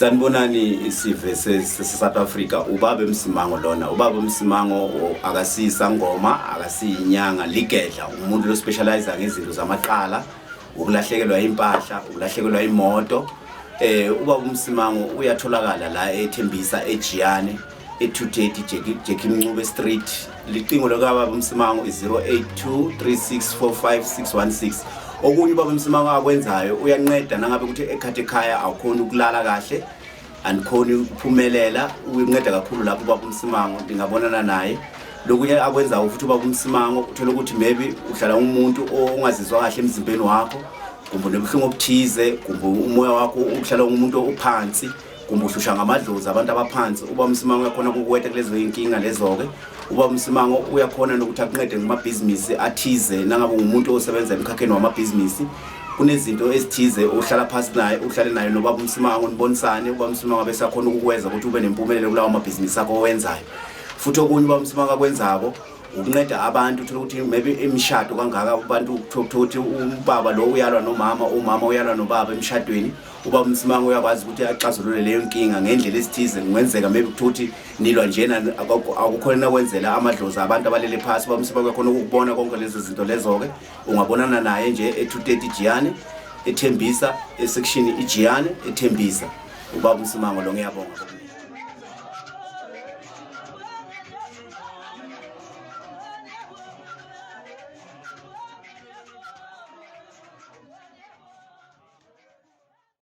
Sanibonani isive se-South Africa. Ubaba Msimango lona. Ubaba Msimango akasiyisangoma, akasiyinyanga, ligedla, umuntu lo specialize ngezinto zamaqala, ukulahlekelwa impahla, ukulahlekelwa imoto. Ubaba uMsimango uyatholakala la eThembisa, eJiyane, e-230 Jackie Mncube Street. Licingo lokababa uMsimango i-082 3645 616. Okunye ubaba uMsimango akwenzayo, uyanqeda nangabe ukuthi ekhathi ekhaya awukhoni ukulala kahle, anikhoni ukuphumelela, unceda kakhulu lapho ubaba uMsimango, ngingabonana naye. Lokunye akwenzayo futhi ubaba uMsimango, uthola ukuthi maybe uhlala umuntu ongazizwa kahle emzimbeni wakho, kumbe unobuhlungu obuthize, kumbe umoya wakho uhlala umuntu ophansi, kumbe uhlusha ngamadlozi abantu abaphansi, uba uMsimango uyakhona ukukuweta kulezo inkinga lezo-ke. Uba uMsimango uyakhona nokuthi akuncede ngomabhizinisi athize. Nangabe ungumuntu osebenza emkhakheni wamabhizinisi, kunezinto ezithize ohlala phasi naye, uhlale naye nobaba uMsimango, nibonisane, ubaba uMsimango bese akhona ukukwenza ukuthi ube nempumelelo kulawo mabhizinisi akho owenzayo. Futhi okunye ubaba uMsimango akwenzako ukunceda abantu. Uthola ukuthi maybe imishado kangaka, abantu uthola ukuthi ubaba lo uyalwa nomama, umama uyalwa nobaba emshadweni, ubaba uMsimango uyakwazi ukuthi axazulule leyo nkinga ngendlela esithize. Kungenzeka maybe kuthiwa ukuthi nilwa njena, akukhona nakwenzela amadlozi abantu abalele phasi, ubaba uMsimango uyakhona ukukubona konke lezo zinto lezo-ke. Ungabonana naye nje e-230 Jiyane, eThembisa, esection iJiyane, eThembisa. Ubaba uMsimango lo, ngiyabonga.